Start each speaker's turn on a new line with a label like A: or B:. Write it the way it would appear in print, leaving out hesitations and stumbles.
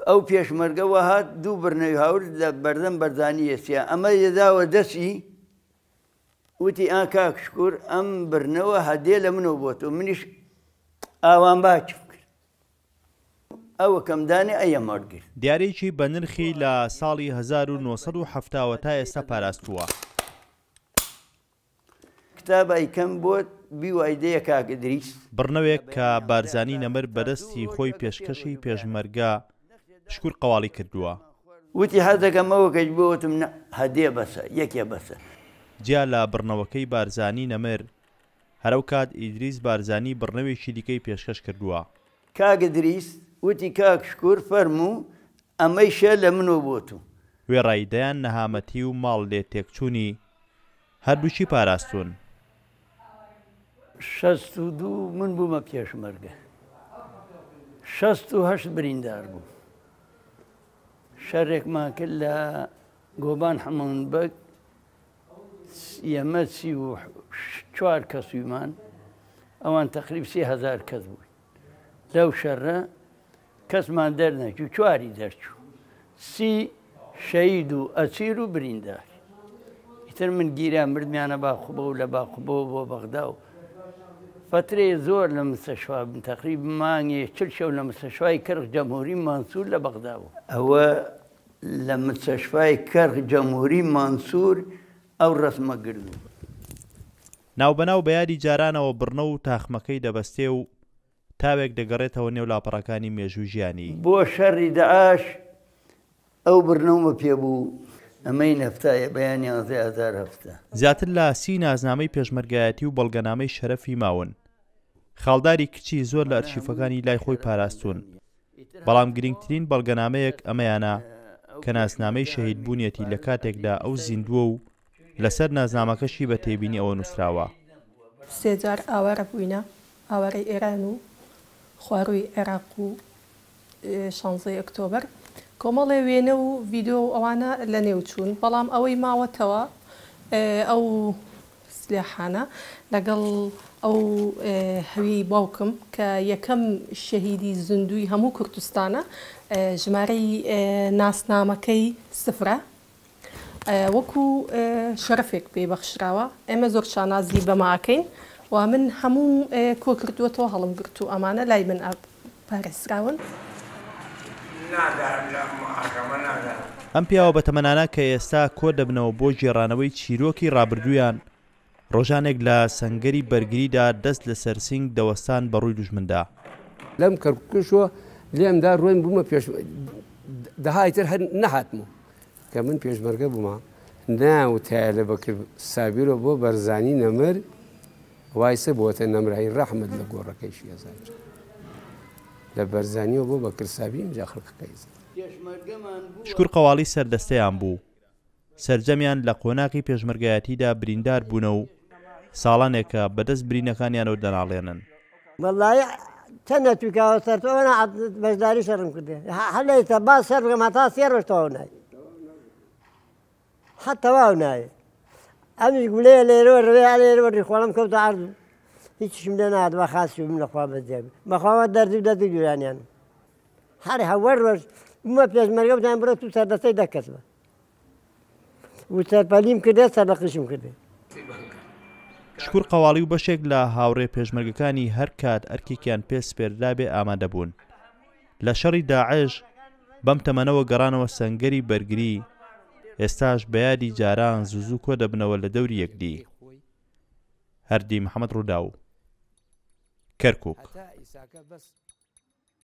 A: ئەو پێشمەرگە وە هات دوو برنەوی هاورد لە بەردەم بەرزانی یەسیا ئەمە یەداوە دەسی وتی ئا کاک شکور ئەم برنەوە هەدێ لە منەوە بۆ تۆ منیش ئاوان باچم کرد ئەوە کەم دانێ ئەیەم وەرگرت.
B: دیارێکی بەنرخی لە ساڵی 1970 وە تا ئێستا پاراستووە.
A: کتاب ئەیکەم بۆت بیوای دەیە کاک ئیدریس.
B: بڕنەوێک کە بارزانی نەمر بەدەستی خۆی پێشکەشی پێشمەرگە شکور قەواڵی کردووە.
A: وتی حەزەکەم ئەوەکەش بۆ وتم نا هەدێ بەسە یەکێ بەسە.
B: جیا لە بڕنەوەکەی بارزانی نەمر، هەر ئەوکات ئیدریس بارزانی بڕنەوێکی دیکەی پێشکەش کردووە.
A: کاک ئیدریس وتی کاک شکور فەرموو ئەمەیشە لە منەوە بۆ تو.
B: وێڕای دەیان نەهامەتی و ماڵ لێ تێکچوونی، هەردووکی پاراستوون.
A: 62 من بوومە پێشمەرگە، 68 بریندار بووم. شەرێکمان کرد لە گۆبان حەمەون بەگ، ئێمە 34 کەس بوویمان، ئەوان تەقریب 3000 کەس بووین. لەو شەرە کەسمان دەرنەچوو، چواری دەرچوو. سی شەهید و ئەسیر و بریندار. ئیتر من گیرام بردمیانە باقوبە و لە باقوبەوە بۆ بەغدا و فەترەیە زۆر لە مستەشفا بووم، تەقریب مانگێ چل شەو لە مستەشفای کەرخ جەمهوری مەنسوور لە بەغدا بووم. ئەوە لە مستەشفای کەرخ جەمهوری مەنسوور ئەو ڕەسمە گردووە.
B: ناوبەناو بە یادی جارانەوە بڕنە و تاخمەکەی دەبەستێ و تاوێک دەگەڕێتەوە نێو لاپەڕەکانی مێژووی ژیانی.
A: بۆ شەڕی دەعاش ئەو بڕنەومە پێ بوو ئەمەی نەفتایە بەیان یانزەی ئازار هەفتە.
B: زیاتر لە سی نازنامەی پێشمەرگایەتی و بەڵگەنامەی شەرەفی ماون. خاڵداری کچی زۆر لە ئەرشیفەکانی لای خۆی پاراستوون. بەڵام گرینگترین بەڵگەنامەیەک ئەمەیانە کە ناسنامەی شەهیدبوونیەتی لە کاتێکدا ئەو زیندووە و لەسەر نازنامەکەشی بە تێبینی ئەوە نووسراوە.
C: سێ جار ئاوارە بووینە، ئاوارەی ئێران و خوارووی عێراق و شانزەی ئۆکتۆبەر. کۆمەڵێ وێنە و ڤیدیۆ و ئەوانە لەنێو چوون، بەڵام ئەوەی ماوەتەوە ئەو سلاحانە لەگەڵ ئەو هەویەی باوکم کە یەکەم شەهیدی زیندووی هەموو کوردستانە، ژمارەی ناسنامەکەی سفرە، وەکو شەرەفێک پێی بەخشراوە، ئێمە زۆر شانازی بەمە ئەکەین و من هەمووم کۆکردووەتەوە هەڵم گرتوو ئەمانە لای من پارێزراون.
B: ئەم پیاوە بەتەمەنانە کە ئێستا کۆدەبنەوە بۆ گێڕانەوەی چیرۆکی ڕابردوویان، ڕۆژانێک لە سەنگەری بەرگریدا دەست لەسەر سینگ دەوەستان بە ڕووی دوژمندا.
D: لەم کەرکوکەشەوە لێم دا ڕۆیم بوومە پێش دەها ئیتر هەر نەهاتمەوە کە من پێشمەرگە بوومە ناوتایە لە بەکر سابیرۆ بۆ بەرزانی نەمر وایسە بۆتە نەمرایی ڕەحمەت لە گۆڕەکەیشی هەزار جار لە بەرزانیەوە بۆ بەکر سابی ئینجا خەڵکەکەی زانی.
B: شکور قەواڵی سەردەستەیان بوو. سەرجەمیان لە قۆناغی پێشمەرگایەتیدا بریندار بوونە و ساڵانێکە بەدەست برینەکانیانەوە دەناڵێنن.
E: وەڵایی چەند نەچووکاوە سەر تۆ ئەوەنە بەشداری شەڕم کردێ هەر لە ئێستا باس شەڕ بکەم هەتا سێ ڕۆژ تەواو نای حەت تەواو نای ئەمیش گولەیە لێرەوە ڕوێ لێرەوە ڕیخۆڵم کەوتە عەرز هیچیشم لێ نهات بە خاسی بم لەخوا بەزیاد بەخواوە دەردی و دەردی دوورانیان هەر هەوەر ڕۆژ بوومە پێشمەرگە وتیان بڕۆ تو سەردەستەی دە کەس بە و سەرپەلیم کردێ سەربەقیشم کردێ.
B: شکور قەواڵی و بەشێک لە هاوڕێ پێشمەرگەکانی هەر کات ئەرکێکیان پێ سپێردرابێ ئامادە بوون. لە شەڕی داعش بەم تەمەنەوە گەڕانەوە سەنگەری بەرگری، ئێستاش بە یادی جاران زوو زوو کۆدەبنەوە لە دەوری یەکدی. هەردی محەمەد ڕووداو، کەرکوک.